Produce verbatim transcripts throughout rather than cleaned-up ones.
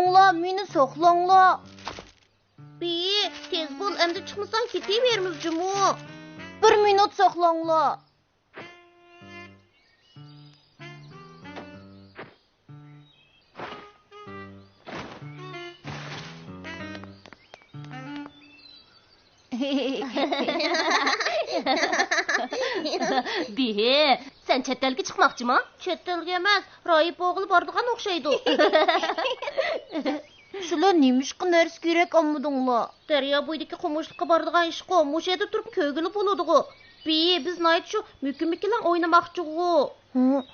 مېنى ساقلاڭلار. بېيى، تېز بول، ئەمدى چىقمىساڭ كېتىۋېرىمىز جۇمۇ. بىر مىنۇت ساقلاڭلار. بېھى، سەن چەت ئەلگە چىقماقچىما؟ چەت ئەلگە ئەمەس، راھىب بولغىلى بارىدىغان ئوخشايدۇ. سىلەر نېمىشقا نەرسە كېرەك ئالمىدىڭلار؟ دەريا بويىدىكى قومۇشلۇققا بارىدىغان ئىشقۇ، مۇشۇ يەردە تۇرۇپ كۆرگىلى بولىدىغۇ. بېيى، بىز ناھايىتى شۇ مۈكۈمۈكىلەڭ ئوينىماقچىغۇ. ھە؟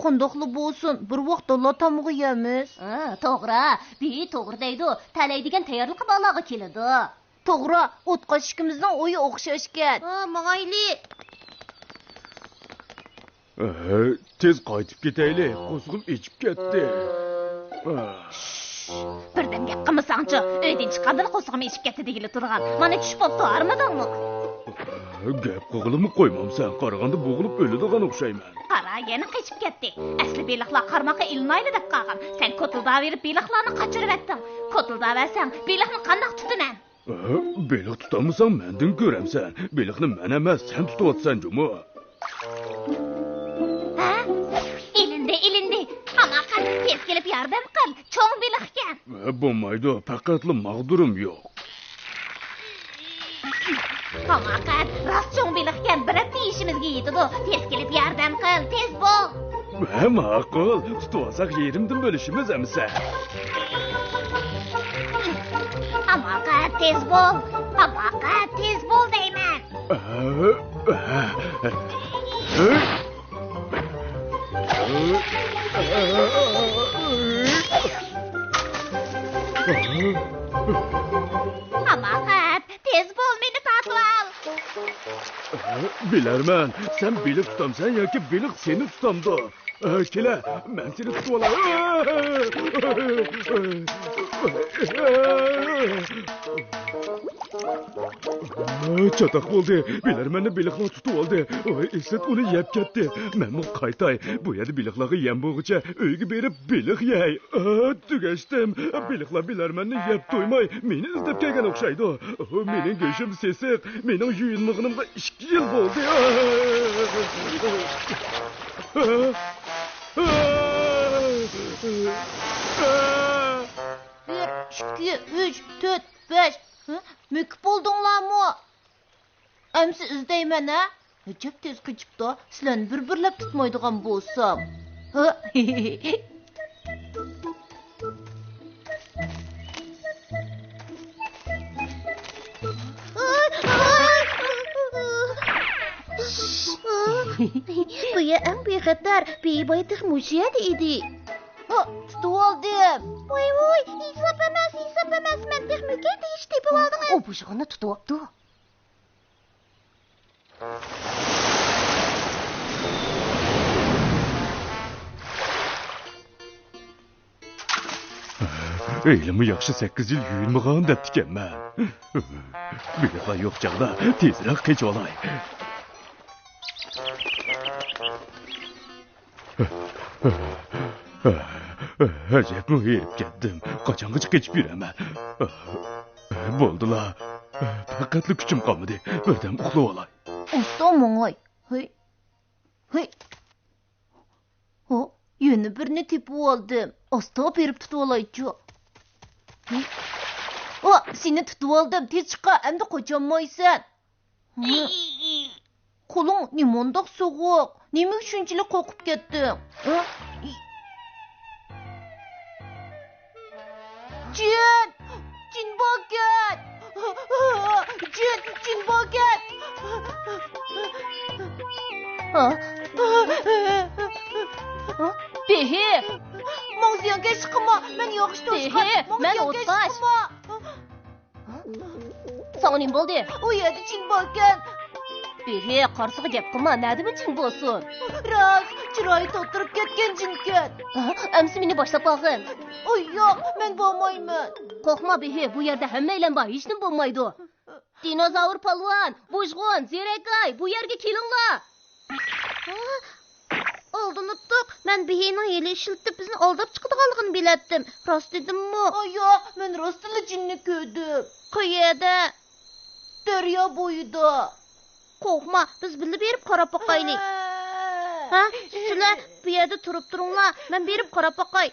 قانداقلا بولسۇن، بىر ۋاق دالا تامىقى يەيمىز. ھە، توغرا. بېيى توغرا دەيدۇ. تەلەي دېگەن تەييارلىقى بالىلارغا كېلىدۇ. توغرا، ئوتقاش ئىككىمىزنىڭ ئويى ئوخشاشكەن. ھە، ماڭايلى. ئە، تېز قايتىپ كېتەيلى، قورسىقىم ئېچىپ كەتتى. ئە. بىردەم گەپ قىلمىساڭچۇ، ئۆيدىن چىققاندىلا قورسىقىم ئېچىپ كەتتى دېگىلى تۇرغان. مانا چۈش بوپتۇ، ھارمىدىڭمۇ؟ ئە، گەپ قىلغىلىمۇ قويمامسەن، قارىغاندا بوغۇلۇپ ئۆلىدىغان ئوخشايمەن. قارا، يەنە قېچىپ كەتتى. ئەسلى بېلىقلار قارماققا ئېلىنايلى دەپ قالغان. سەن كوتۇلداۋېرىپ بېلىقلارنى قاچۇرۇۋەتتىڭ. كوتۇلداۋەرسەڭ، بېلىقنى قانداق تۇتىمەن؟ ئە، بېلىق تۇتالمىساڭ مەندىن كۆرەمسەن. بېلىقنى مەن ئەمەس، سەن تۇتۇۋاتىسەن جۇمۇ. ھە؟ ئېلىندى، ئېلىندى. ھاماقەت، تېز كېلىپ ياردەم قىل. چوڭ بېلىقكەن. ئە، بولمايدۇ، پەقەتلا ماغدۇرۇم يوق. ھاماقەت، راست چوڭ بېلىقكەن، بىر ھەپتە يېيىشىمىزگە يېتىدۇ. تېز كېلىپ ياردەم قىل، تېز بول. ھە، ماقۇل، تۇتۇۋالساق يېرىمدىن بۆلۈشىمىز ئەمىسە. ھاماقەت، تېز بول. ھاماقەت، تېز بول دەيمەن. ھاماقەت، تېز بول، مېنى تارتىۋال. بىلەرمەن، سەن بېلىق تۇتامسەن ياكى بېلىق سېنى تۇتامدۇ؟ كېلە، مەن سېنى تۇتۇۋالاي. چاتاق بولدى. بىلەرمەننى بېلىقلار تۇتۇۋالدى. ئىسىت ئۇنى يەپ كەتتى. مەنمۇ قايتاي. بۇ يەردە بېلىقلارغا يەم بولغۇچە ئۆيگە بېرىپ بېلىق يەي. تۈگەشتىم. بېلىقلار بىلەرمەننى يەپ تويماي، مېنى ئىزدەپ كەلگەن ئوخشايدۇ. مېنىڭ گۆشۈم سېسىق. مېنىڭ يۇيۇنمىغىنىمغا ئىككى يىل بولدى. بىر، ئىككى، ئۈچ، تۆت، بەش. ھە؟ مۆكۈپ بولدۇڭلارمۇ؟ ئەمسە ئىزدەيمەن، ھە؟ ئەجەب تېز قېچىپتۇ، سىلەرنى بىر-بىرلەپ تۇتمايدىغان بولسام. ھە؟ بۇ يەر ئەڭ بىخەتەر. بېيى بايا تېخى مۇشۇ يەردە ئىدى. ھا، تۇتۇۋالدىم. ۋاي، ۋاي، ھېساب ئەمەس، ھېساب ئەمەس. مەن تېخى مۆكەي تېگىش تېپىۋالدىڭىز. ئۇ بۇژغۇننى تۇتۇۋاپتۇ. ھېلىمۇ ياخشى سەككىز يىل يۇيۇنمىغان دەپتىكەنمەن. بېلىقلار يوق چاغدا تېزرەك قېچىۋالاي. ئەجەبمۇ ھېرىپ كەتتىم. قاچانغىچە قېچىپ يۈرەمەن؟ بولدىلا. پەقەتلا كۈچۈم قالمىدى. بىردەم ئۇخلىۋالاي. ئاستا ماڭاي. ھەي. ھەي. ھو، يەنە بىرنى تېپىۋالدىم. ئاستا بېرىپ تۇتۇۋالايچۇ. ھەي. ھو، سېنى تۇتۇۋالدىم. تېز چىققا، ئەمدى قاچالمايسەن. ھە؟ قولۇڭ نېمانداق سوغۇق؟ نېمىگە شۇنچىلىك قورقۇپ كەتتىڭ؟ ھە؟ جىن! جىن باركەن! جىن! جىن باركەن! ھە؟ ھە؟ بېھى! ماڭا زىيانكەشلىك قىلما! مەن ياخشى دوستكەن! بېھى! ماڭا مەن زىيانكەشلىك ئوتقاش! قىلما! ساڭا نېمە بولدى؟ ئۇ يەردە جىن باركەن. بېھى، قارىسىغا گەپ قىلما، نەدىمۇ جىن بولسۇن؟ راست، چىرايى توتۇرۇپ كەتكەن جىنكەن. ھە؟ ئەمسە مېنى باشلاپ ئالغىن. ئۇي، ياق، مەن بارمايمەن. قورقما، بېھى، بۇ يەردە ھەممەيلەن بار، ھېچنېمە بولمايدۇ. دىنوزاۋر پالۋان، بۇژغۇن، زېرەكاي، بۇ يەرگە كېلىڭلار. ئالدىنىپتۇق. مەن بېھىنىڭ ھىيلە ئىشلىتىپ بىزنى ئالداپ چىقىدىغانلىقىنى بىلەتتىم. راست دېدىممۇ؟ ئاي ياق، مەن راستتىنلا جىننى كۆردۈم. قەيەردە؟ دەريا بويىدا. قورقما، بىز بىللە بېرىپ قاراپ باقايلى. ھە. ھە؟ سىلەر بۇ يەردە تۇرۇپ تۇرۇڭلار، مەن بېرىپ قاراپ باقاي.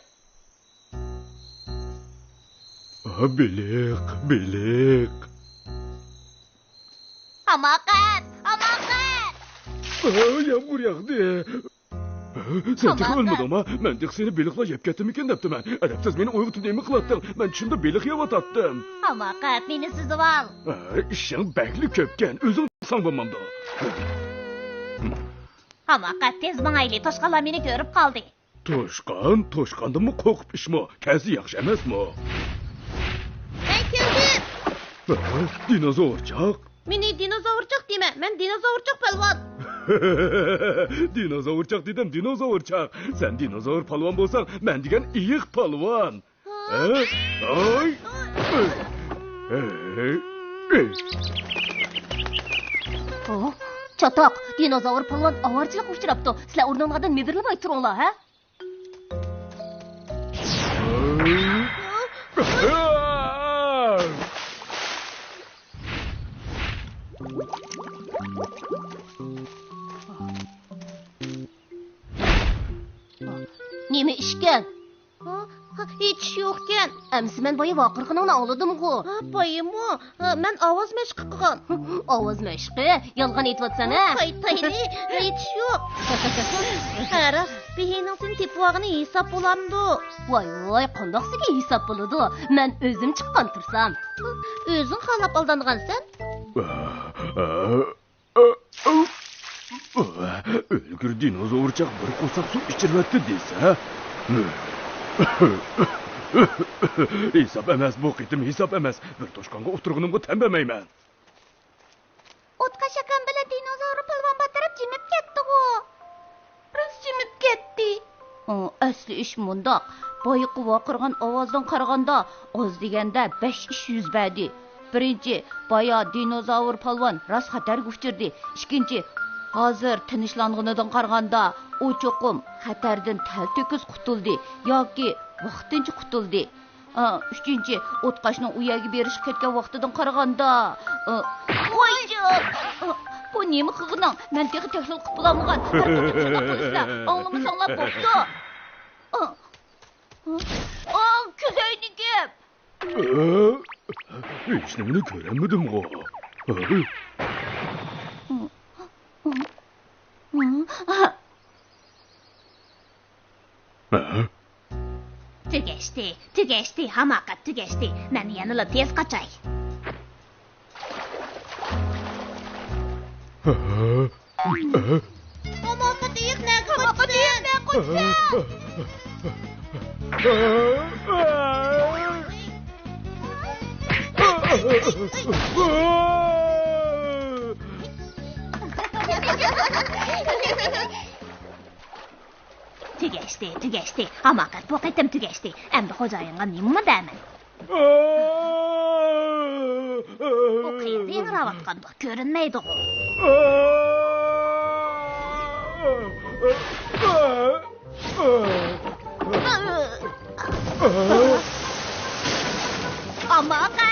بېلىق، بېلىق. ھاماقەت! ھاماقەت! يامغۇر ياغدى. سەن تېخى ئۆلمىدىڭما؟ مەن تېخى سېنى بېلىقلار يەپ كەتتىمىكىن دەپتىمەن. ئەدەپسىز، مېنى ئويغىتىپ نېمە قىلاتتىڭ؟ مەن چۈشۈمدە بېلىق يەۋاتاتتىم. ھاماقەت، مېنى سۈزۈۋال. ئىشىڭ بەكلا كۆپكەن، ئۆزۈڭ ساڭ بولمامدۇ؟ ھاماقەت، تېز ماڭايلى، توشقانلار مېنى كۆرۈپ قالدى. توشقان، توشقاندىنمۇ قورقۇپ ئىشمۇ؟ كەلسە ياخشى ئەمەسمۇ؟ مەن كەلدىم. ھە؟ دىنوزاۋرچاق؟ مېنى دىنوزاۋرچاق دېمە، مەن دىنوزاۋرچاق پالۋان. دىنوزاۋرچاق دېدىم، دىنوزاۋرچاق. سەن دىنوزاۋر پالۋان بولساڭ، مەن دېگەن ئېيىق پالۋان. ھە؟ ئاي! ئوھ، چاتاق، دىنوزاۋر پالۋان ئاۋارىچىلىككە ئۇچراپتۇ. سىلەر ئورنۇڭلاردىن مىدىرلىماي تۇرۇڭلار، ھە؟ نېمە ئىشكەن؟ ھا، ھا، ھېچ ئىش يوقكەن. ئەمىسە مەن بايا ۋارقىرىغىنىڭنى ئاڭلىدىمغۇ؟ ھا، بايىمۇ؟ ھا، مەن ئاۋاز مەشقى قىلغان. ئاۋاز مەشقى؟ يالغان ئېيتىۋاتسانا. قايتايلى، ھېچ ئىش يوق. ھە، راست، بېھىنىڭ سېنى تېپىۋالغىنى ھېساب بولامدۇ؟ ۋاي، ۋاي، قانداقسىكى ھېساب بولىدۇ؟ مەن ئۆزۈم چىققان تۇرسام. ئۆزۈڭ خالاپ ئالدانغانسەن. ئۆلگۈر دىنوزاۋرچاق بىر قورساق سۇ ئىچىرىۋەتتى دېسە. ھېساب ئەمەس، بۇ قېتىم ھېساب ئەمەس. بىر توشقانغا ئولتۇرغىنىمغا تەن بەرمەيمەن. ئوتقاش ئاكام بىلەن دىنوزاۋر پالۋان باتىرىپ جىمىپ كەتتىغۇ. راست جىمىپ كەتتى. ئۇ، ئەسلى ئىش مۇنداق. بايىقى ۋارقىرىغان ئاۋازدىن قارىغاندا، ئاز دېگەندە بەش ئىش يۈز بەردى. بىرىنچى، بايا دىنوزاۋر پالۋان راست خەتەرگە ئۇچرىدى. ئىككىنچى، ھازىر تىنچلانغىنىدىن قارىغاندا، ئۇ چوقۇم خەتەردىن تەلتۆكۈس قۇتۇلدى ياكى ۋاقتىنچە قۇتۇلدى. ئا، ئۈچىنچى، ئوتقاشنىڭ ئۇ يەرگە بېرىشقا كەتكەن ۋاقتىدىن قارىغاندا، ئا، ۋايجان! ئا، بۇ نېمە قىلغىنىڭ؟ مەن تېخى تەھلىل قىلىپ بولالمىغان. دەرھال تەپسىلات قىلىسىلەر. ئاڭلىمىساڭلار بوپتۇ. ئا، ئا، كۆزەينىكىم! ھېچنېمىنى كۆرەلمىدىمغۇ. ھە؟ تۈگەشتى، تۈگەشتى، ھاماقەت تۈگەشتى. مەن يەنىلا تېز قاچاي. ھاماقەت ئېيىق، نەگە قاچىسەن؟ تۈگەشتى، تۈگەشتى. ھاماقەت بۇ قېتىم تۈگەشتى. ئەمدى خوجايىنغا نېمىمۇ دەيمەن؟ ئۇ قەيەردە يىڭراۋاتقاندۇ؟ كۆرۈنمەيدىغۇ؟ ھاماقەت!